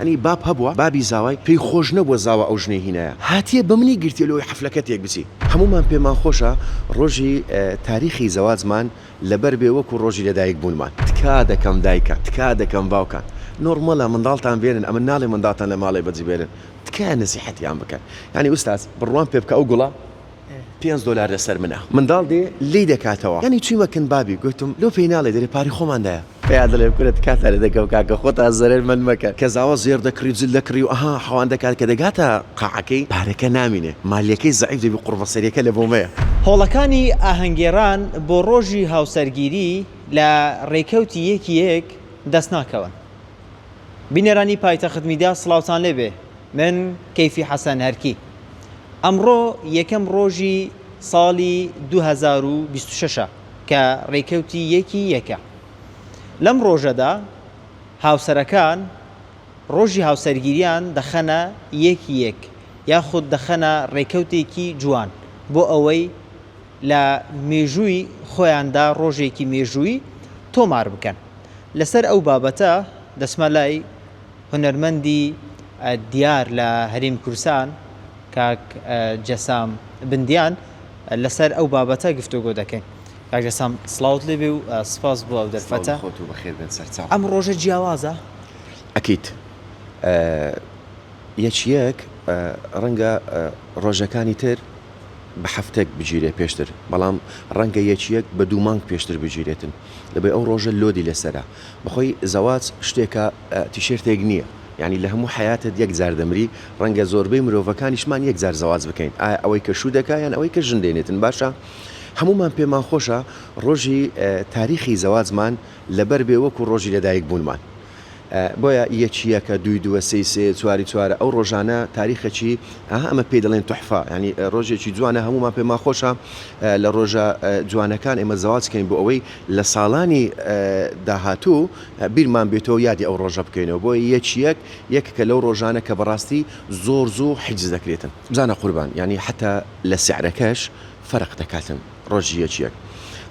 یانی باب هەبووە بابی زاوای پێی خۆش نەبووە زاوا ئەو ژنەی هینایە هاتیە بە منی گرتیە لۆی حەفلەکە تێک بچی. هەموومان پێمان خۆشە ڕۆژی تاریخی زەواجمان لەبەر بێ وەکو ڕۆژی لەدایک بوونمان. تکا دەکەم دایکان تکا دەکەم باوکان نۆڕمەلە منداڵتان بێنن ئەمن ناڵێم منداڵتان لە ماڵێ بەجی بێلن تکایە نەسیحەتیان بکەن یانی ئوستاز بڕوام پێ بکە ئەو گوڵە پێنج دۆلار لەسەر منە. منداڵ دێ لێی دەکاتەوە. یانی چویمە کن بابی گۆتم لۆ پێی ناڵێ دەرێ پارەی خۆمان دایە. پێیان دەڵێم کورە تکاتان لێ دەکەم کاکە خۆتان زەرەر مەند مەکەن. کە زاوا زێڕ دەکڕی و جل دەکڕی و ئەها حەوان دەکات کە دەگاتە قاعەکەی پارەکە نامینێ مالیەکەی زەعیف دەبی قوڕبەسەریەکە لە بۆمەیە. هۆڵەکانی ئاهەنگگێڕان بۆ ڕۆژی هاوسەرگیری لە ڕێکەوتی یەکی یەک دەستناکەون. بینەرانی پایتەخت میدیا سڵاوتان لێبێ من کەیفی حەسەن هەرکی ئەمڕۆ یەکەم ڕۆژی ساڵی 2026 کە ڕێکەوتی یەکی یەکە لەم ڕۆژەدا هاوسەرەکان ڕۆژی هاوسەرگیریان دەخەنە یەکی یەک یاخود دەخەنە ڕێکەوتێکی جوان بۆ ئەوەی لە مێژووی خۆیاندا ڕۆژێکی مێژووی تۆمار بکەن. لەسەر ئەو بابەتە دەچمە لای هونەرمەندی دیار لە هەرێمی کوردستان کاک جەسام بندیان لەسەر ئەو بابەتە گفتۆگۆ دەکەین. کاک جەسام سڵاوت لێبێ و سپاس بۆ ئەو دەرفەتە. سڵاو لە خۆت و بەخێر بێن سەرچاو. ئەم ڕۆژە جیاوازە؟ ئەکید یەک یەک ڕەنگە ڕۆژەکانی تر بە هەفتەک بگیرێ پێشتر بەڵام ڕەنگە یەک یەک بە دوو مانگ پێشتر بگیرێتن لەبەی ئەو ڕۆژە load ی لەسەرە بەخۆی زەواج شتێکە تیشێرتێک نییە یانی لە هەموو حەیاتت یەک جار دەمری ڕەنگە زۆربەی مرۆڤەکانیشمان یەک جار زەواج بکەین ئایا ئەوەی کە شوو دەکا یان ئەوەی کە ژن دێنێتن باشە هەموومان پێمان خۆشە ڕۆژی تاریخی زەواجمان لەبەر بێ وەکو ڕۆژی لەدایک بوونمان بۆیە یەکی یەکە، دووی دووە، سێی سێیە، چواری چوارە، ئەو ڕۆژانە تاریخەکی، ئەها ئەمە پێی دەڵێن توحفە، یانی ڕۆژێکی جوانە هەموومان پێمان خۆشە لە ڕۆژە جوانەکان ئێمە زەواج کەین بۆ ئەوەی لە ساڵانی داهاتوو بیرمان بێتەوە یادی ئەو ڕۆژە بکەینەوە، بۆیە یەکی یەک یەکێکە لەو ڕۆژانە کە بەڕاستی زۆر زوو حیجز دەکرێتن. بزانە قوربان یانی حەتا لە سعرەکەش فەرق دەکاتن. ڕۆژی یەک یەک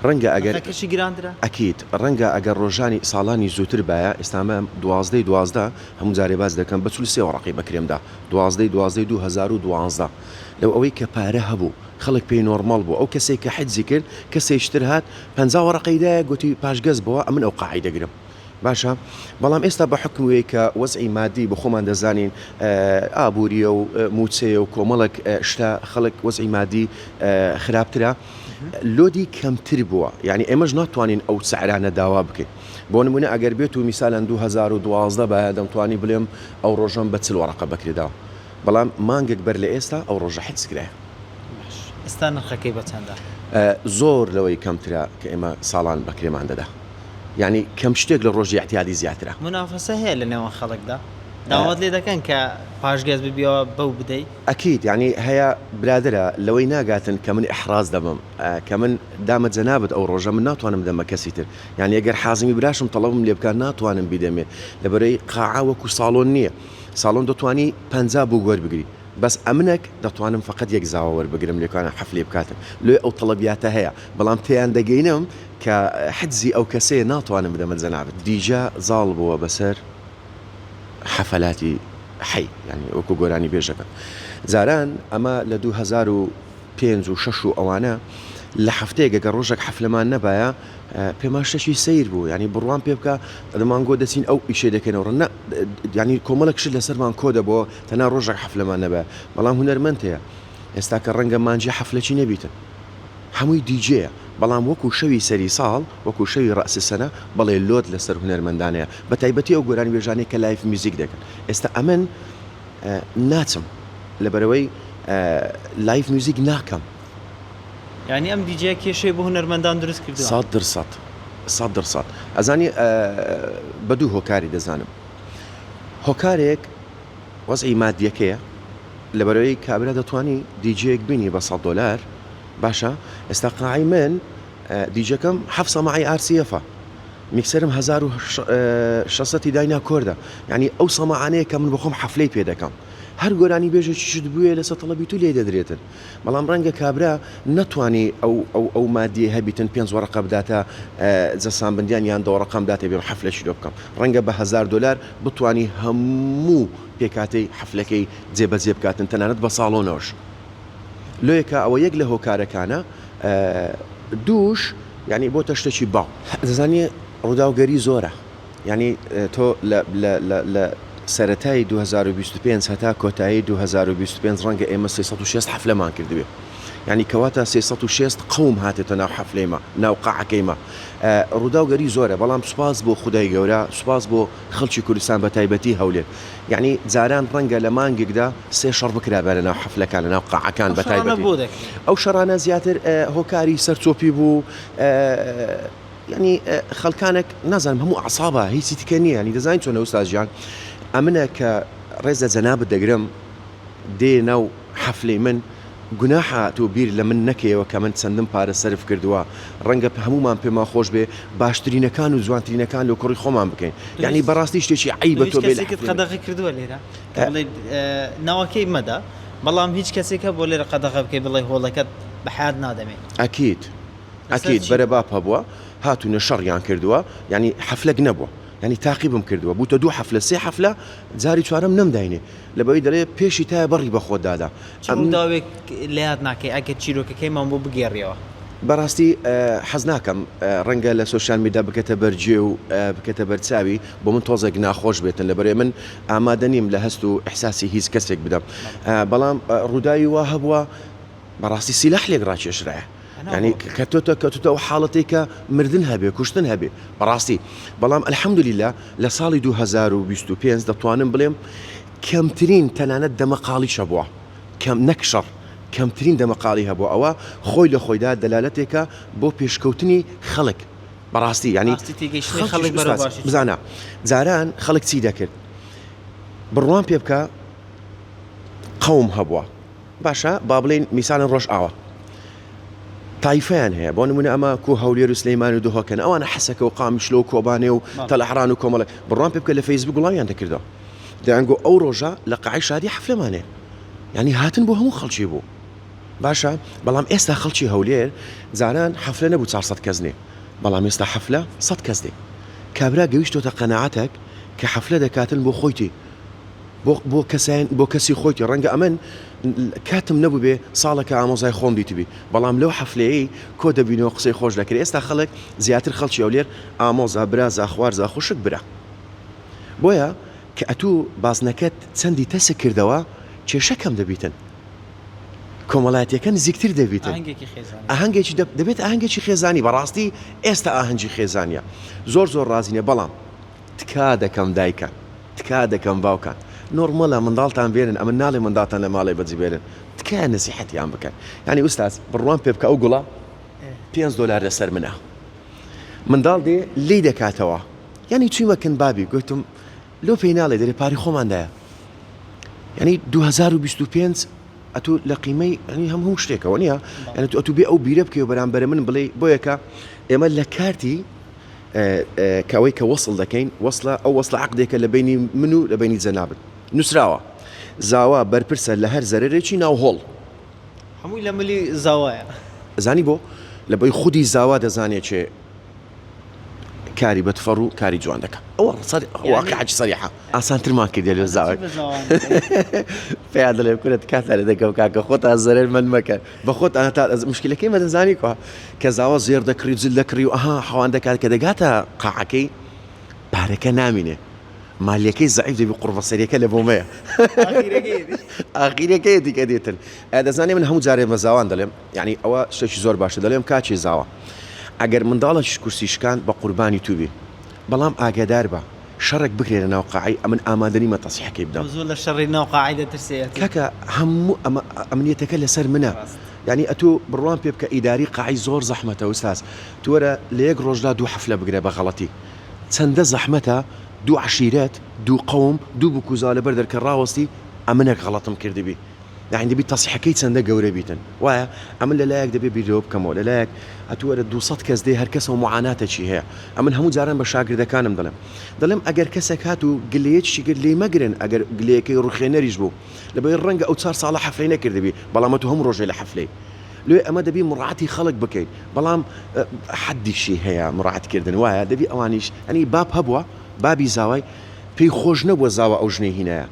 ڕەنگە ئەگەر. نرخەکەشی گرانترە؟ ئەکید ڕەنگە ئەگەر ڕۆژانی ساڵانی زووتر بایە ئێستا ئەمە دوازدەی 12 هەموو جارێ باس دەکەم بە 43 وەڕەقەی بەکرێم دا دوازدەی دوازدەی 2012 لەو ئەوەی کە پارە هەبوو خەڵک پێی نۆڕماڵ بوو ئەو کەسێک کە حجزی کرد کەسێکی تر هات 50 وەڕەقەی دایە گوتی پاشگەز بەوە ئەمن ئەو قاعەی دەگرم باشە بەڵام ئێستا بە حوکمی وەی کە وەزعی مادی بە خۆمان دەزانین ئابووریە و مووچەیە و کۆمەڵێک شتە خەڵک وەزعی مادی خراپترە load ی کەمتر بووە یعنی ئێمەش ناتوانین ئەو سعرانە داوا بکەین بۆ نمونە ئەگەر بێت و میسالەن 2012 باە دەمتوانی بڵێم ئەو ڕۆژەم بە چل وەڕقە بەکرێداوە بەڵام مانگێک بەر لە ئێستا ئەو ڕۆژە حجز کرایە. باش ئێستا نرخەکەی بە چەندە؟ زۆر لەوەی کەمترە کە ئێمە ساڵان بەکرێمان دەدا. یانی کەم شتێک لە ڕۆژی ئیعتیادی زیاترە. مونافەسە هەیە لە نێوان خەڵکدا؟ داوات لێ دەکەن کە پاشگەز ببیەوە بەو بدەی؟ ئەکید یانی هەیە برادەرە لەوەی ناگاتن کە من ئیحراز دەبم کە من دامە جەنابت ئەو ڕۆژە من ناتوانم بدەمە کەسی تر یانی ئەگەر حازمی براشم تەڵەبم لێ بکات ناتوانم بیدەمێ لەبەرەی قاعە وەکو ساڵۆن نییە ساڵۆن دەتوانی 50 بووک وەربگری بەس ئەمنەک دەتوانم فەقەت یەک زاوا وەربگرم لێکانە حەفلەی بکاتن لۆیە ئەو تەڵەبیاتە هەیە بەڵام تێیان دەگەینم کە حجزی ئەو کەسەیە ناتوانم بدەمە جەنابت. دیجە زاڵ بووە بەسەر حەفەلاتی حەی یانی وەکو گۆرانی بێژەکە جاران ئەمە لە 2005 و 6 و ئەوانە لە هەفتەیەک گەر ڕۆژێک حەفلەمان نەبایە پێمان شتێکی سەیر بوو یانی بڕوام پێ بکە دەمان گۆ دەچین ئەو ئیشێ دەکەینەوە نە یانی کۆمەڵێک شت لەسەرمان کۆ دەبۆ تەنها ڕۆژێک حەفلەمان نەبایە بەڵام هونەرمەند هەیە ئێستا کە ڕەنگە مانگی حەفلەکی نەبیتن هەمووی دیجەیە بەڵام وەکو شەوی سەری ساڵ وەکو شەوی ڕەئس سەنە بەڵێ load لەسەر هونەرمەندانەیە بەتایبەتی ئەو گۆرانیبێژانەی کە live music دەکەن ئێستا ئەمن ناچم لەبەرئەوەی live music ناکەم. یانی ئەم دیجەیە کێشەی بۆ هونەرمەندان دروست کردووە؟ سەد در سەد سەد در سەد ئەزانی بە دوو هۆکاری دەزانم هۆکارێک وەزعی مادیەکەیە لەبەرئەوەی کابرا دەتوانی دیجەیەک بینی بە سەد دۆلار باشە ئێستا قاعەی من دیجەکەم حەفت سەماعەی ئار سی ئێفە میکسەرم 1600 داینا کۆردە یعنی ئەو سەماعانەیە کە من بخۆم حەفلەی پێ دەکەم. هەر گۆرانی بێژێکیشت بوێ لەسەر تەڵەبی تو لێی دەدرێتن بەڵام ڕەنگە کابرا نەتوانی ئەو ئەو ئەو مادیەی هەبیتن پێنج وەڕەقە بداتە جەسام بندیان یان دە وەڕەقەم بداتێ بێم حەفلەکی لۆ بکەم ڕەنگە بە هەزار دۆلار بتوانی هەموو پێکهاتەی حەفلەکەی جێبەجێ بکاتن تەنانەت بە ساڵۆنەوەش لۆیەکە ئەوە یەک لە هۆکارەکانە دووش یانی بۆتە شتێکی باو. دەزانی ڕووداوگەری زۆرە یانی تۆ لە لە لە لە سەرەتای 2025 هەتا کۆتایی 2025 ڕەنگە ئێمە 360 حەفلەمان کردبێ یانی کەواتە 360 قەوم هاتێتە ناو حەفلەی مە ناو قاعەکەی مە ڕووداوگەری زۆرە بەڵام سوپاس بۆ خودای گەورە سوپاس بۆ خەڵکی کوردستان بە تایبەتی هەولێر یانی جاران ڕەنگە لە مانگێکدا سێ شەڕ بکرابا لە ناو حەفلەکان لە ناو قاعەکان ئەو بە شەڕانە تایبەتی بۆ دەکرێن؟ ئەو شەڕانە زیاتر هۆکاری سەرچۆپی بوو یانی خەڵکانێک نازانم هەموو ئەعسابە هیچی تکە نییە ینی دەزانین چۆنە ئوستاز گیان ئەمنە کە ڕێز لە جەنابت دەگرم دێ ناو حەفلەی من گوناحە تۆ بیر لە من نەکەیەوە کە من چەندم پارە سەرف کردووە ڕەنگە هەموومان پێمان خۆش بێ باشترینەکان و جوانترینەکان لۆ کوڕی خۆمان بکەین یانی هیچ بەڕاستی شتێکی عەیبە هیچ تۆ بێ لە کەسێکت حەفلەی من قەدەغە کردووە لێرە کە بڵێ ناوەکەی مەدە بەڵام هیچ کەسێک هەبووە لێرە قەدەغە بکەی بڵێ هۆڵەکەت بە حەیات نادەمێ ئەکید لەسەر ئەکید چی؟ بەرە باب هەبووە هاتوونە شەڕیان کردووە یانی حەفلەک نەبووە یانی تاقیبم کردووە بووتە دوو حەفلە سێ حەفلە جاری چوارەم نەمداینێ لەبەوەی دەڵێ پێشی تایە بەڕی بە خۆت دادا چ ئەمن ڕووداوێک لە یاد ناکەی ئەگەر چیرۆکەکەیمان بۆ بگێڕیەوە؟ بەڕاستی حەز ناکەم ڕەنگە لە سۆشیال میدا بکەتە بەر گوێ و بکەتە بەر چاوی بۆ من تۆزێک ناخۆش بێتن لەبەرئ من ئامادە نیم لە هەست و ئیحساسی هیچ کەسێک بدەم بەڵام ڕووداوی وا هەبووە بەڕاستی سیلاح لێک ڕاکێشرایە یانی کە تۆ کەوتوتە ئەو حاڵەتەی کە مردن هەبێ کوشتن هەبێ بەڕاستی بەڵام الحمدللە لە ساڵی 2025 دەتوانم بڵێم کەمترین تەنانەت دەمەقاڵیش هەبووە کەم نەک شەڕ کەمترین دەمەقاڵی هەبووە ئەوە خۆی لە خۆیدا دەلالەتێکە بۆ پێشکەوتنی خەڵک بەڕاستی یانی ئاستی تێگەیشتنی خەڵکیش خەڵک بەرەو ئوستاز باشی چوو. بزانە جاران خەڵک چی دەکرد بڕوام پێ بکە قەوم هەبووە باشە با بڵێین میسالەن ڕۆژئاوا تایفەیان هەیە بۆ نمونە ئەمە کو هەولێر و سلەیمان و دهۆکەن ئەوانە حەسەکە و قامیشلۆ و کۆبانێ و تەلەحران و کۆمەڵێک بڕوام پێ بکە لە فەیسبوک وڵامیان دەکردەوە دەیانگۆ ئەو ڕۆژە لە قاعەی شادی حەفلەمان هەیە یعنی هاتن بۆ هەموو خەڵکی بوو باشە بەڵام ئێستا خەڵکی هەولێر جاران حەفلە نەبوو 400 کەس نێ بەڵام ئێستا حەفلە 100 کەس دێ کابرا گەیشتۆتە قەناعەتێک کە حەفلە دەکاتن بۆ خۆیتی بۆ بۆ کەسایان بۆ کەسی خۆیتی ڕەنگە ئەمن کاتم نەبووبێ ساڵەکە ئامۆزای خۆم دیتبی بەڵام لەو حەفلەیەی کۆ دەبینەوە قسەی خۆش دەکرێ ئێستا خەڵک زیاتر خەڵکی هەولێر ئامۆزا برازا خوارزا خوشک برا بۆیە کە ئەتوو بازنەکەت چەندی تەسک کردەوە کێشە کەم دەبیتن کۆمەڵایەتیەکە نزیکتر دەبیتن ئاهەنگێکی خێزانی ئاهەنگێکی دەبێت ئاهەنگێکی خێزانی بەڕاستی ئێستا ئاهەنگی خێزانیە زۆر زۆر ڕازینە بەڵام تکا دەکەم دایکان تکا دەکەم باوکان نۆڕمەلە منداڵتان بێنن ئەمن ناڵێم منداڵتان لە ماڵێ بەجی بێنن تکایە نەسیحەتیان بکەن یانی ئوستاز بڕوام پێ بکە ئەو گوڵە پێنج دۆلار لەسەر منە منداڵ دێ لێی دەکاتەوە یانی چوویمە کن بابی گوتم لۆ پێی ناڵێ دەرێ پاری خۆماندایە یعنی 2025 ئەتوو لە قیمەی ینی هەم هەموو شتێکەوە نییە یعنی تو ئەتوو بێ ئەو بیرە بکەی و بەرامبەرە من بڵێ بۆیەکە ئێمە لە کارتی کە ئەوەی کە وەسڵ دەکەین وەسڵە ئەو وەسڵە عەقدێکە لە بەینی من و لە بەینی جەنابت نووسراوە زاوا بەرپرسە لە هەر زەرەرێکی ناو هۆڵ. هەمووی لە ملی زاوایە. زانی بۆ؟ لە بەی خودی زاوا دەزانێ کێ کاری بە تفەڕ و کاری جوان دەکا ئەوە واقیعەکی سەریحە ئاسانترمان کردیە لۆ زاوای پێیان دەڵێم کورە تکاتان لێ دەکەم کاکە خۆتان زەرەرمەند مەکەن بە خۆت ئەها تا مشکلەکەی مە دەزانی کوا کە زاوا زێڕ دەکڕی و جل دەکڕی و ئەها حەوان دەکات کە دەگاتە قاعەکەی پارەکە نامینێ مالیەکەی زەعیف دەبی قوڕبەسەریەکە لە بۆمەیە ئاخیرەکەیەتی کە دێتن دەزانێ من هەموو جارێ بە زاوان دەڵێم یعنی ئەوە شتێکی زۆر باشە دەڵێم کاچی زاوە ئەگەر منداڵەکیش کورسی شکان بە قوربانی توبی بەڵام ئاگادار بە شەڕێک بکرێ لە ناو قاعەی ئەمن ئامادە نیمە تەسیحەکەی بدەم. تۆ زۆر لە شەڕی ناو قاعەی دەترسێ ئەتوو. کاکە هەموو ئەمە ئەمنیەتەکە لەسەر منە ڕاست. یانی ئەتوو بڕوام پێ بکە ئیداری قاعەی زۆر زەحمەتە ئوستاز تو وەرە لە یەک ڕۆژدا دوو حەفلە بگرە بە غەڵەتی چەندە زەحمەتە دوو عەشیرەت دوو قەوم دوو بوک و زاوا لەبەر دەرکە ڕاوەستی ئەمنەک غەڵەتم کردبی. یانی دەبی تەسحەکەی چەندە گەورە بیتن وایە ئەمن لە لایەک دەبێ بیر لەوە بکەمەوە لە لایەک ئەتوو وەرە 200 کەس دێ هەر کەسەوە معاناتەکی هەیە ئەمن هەموو جاران بە شاگردەکانم دەڵێم دەڵێم ئەگەر کەسێک هات و گلەیەکیشی کرد لێی مەگرن ئەگەر گلەیەکەی ڕوخێنەریش بوو لەبەر ڕەنگە ئەو چار ساڵە حەفلەی نەکردبی بەڵام ئەتوو هەموو ڕۆژێ لە حەفلەی لێ ئەمە دەبی مڕاعەتی خەڵک بکەیت بەڵام حەدیشی هەیە مڕاعەت کردن وایە دەبی ئەوانیش ئەنی باب هەبووە بابی زاوای پێی خۆش نەبووە زاوا ئەو ژنەی هینایە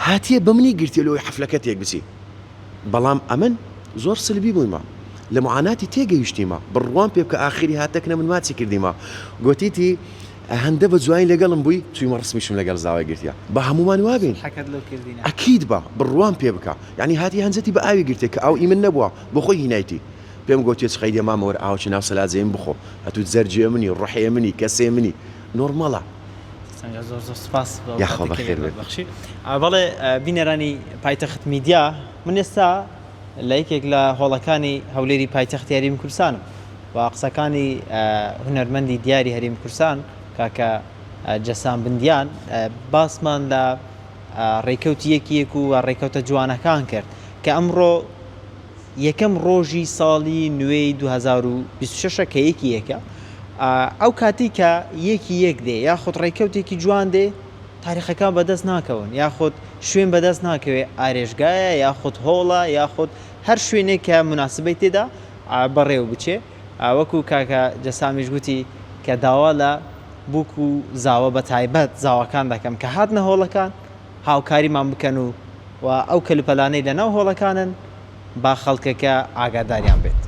هاتیە بە منی گرتیە لۆی حەفلەکە تێک بچی بەڵام ئەمن زۆر سلبی بوویمە لە معاناتی تێگەیشتیمە بڕوام پێ بکە ئاخری هاتەکنە من ماچی کردیمە گۆتیتی هەندە بە جوانی لەگەڵم بووی چوویمە ڕسمیشم لەگەڵ زاوای گرتیە با هەموومان وابین حەکەت لۆ کردینە. ئەکید بە بڕوام پێ بکە یانی هاتی هەنجەتی بە ئاوی گرتێ کە ئاو ئی من نەبووە بۆ خۆی هینایتی پێم گۆتیە چ قەیدێ مامە وەرە ئاوەکی ناو سەلاجەیم بخۆ ئەتوو جەرگێ منی ڕۆحێ منی کەسێ منی نۆرمەڵە. سەنگەر زۆر زۆر سپاس بۆ ئەو یاخوا کاتەی کە بەخێر لێمان بێت. بەخشی. بەڵێ بینەرانی پایتەخت میدیا من ئێستا لە یەکێک لە هۆڵەکانی هەولێری پایتەختی هەرێمی کوردستانم و قسەکانی هونەرمەندی دیاری هەرێمی کوردستان کاکە جەسام بندیان باسمان لە ڕێکەوتی یەکی یەک و ڕێکەوتە جوانەکان کرد کە ئەمڕۆ یەکەم ڕۆژی ساڵی نوێی 2026 کە یەکی یەکە ئەو کاتی کە یەکی یەک دێ یاخود ڕێکەوتێکی جوان دێ تاریخەکان بەدەست ناکەون یاخود شوێن بەدەست ناکەوێ ئارێشگایە یاخود هۆڵە یاخود هەر شوێنێک کە مناسبەی تێدا بەڕێوە بچێ وەکو کاکە جەسامیش گوتی کە داوا لە بووک و زاوە بە تایبەت زاواکان دەکەم کە هاتنە هۆڵەکان هاوکاریمان بکەن و و ئەو کەلوپەلانەی لە ناو هۆڵەکانن با خەڵکەکە ئاگاداریان بێت.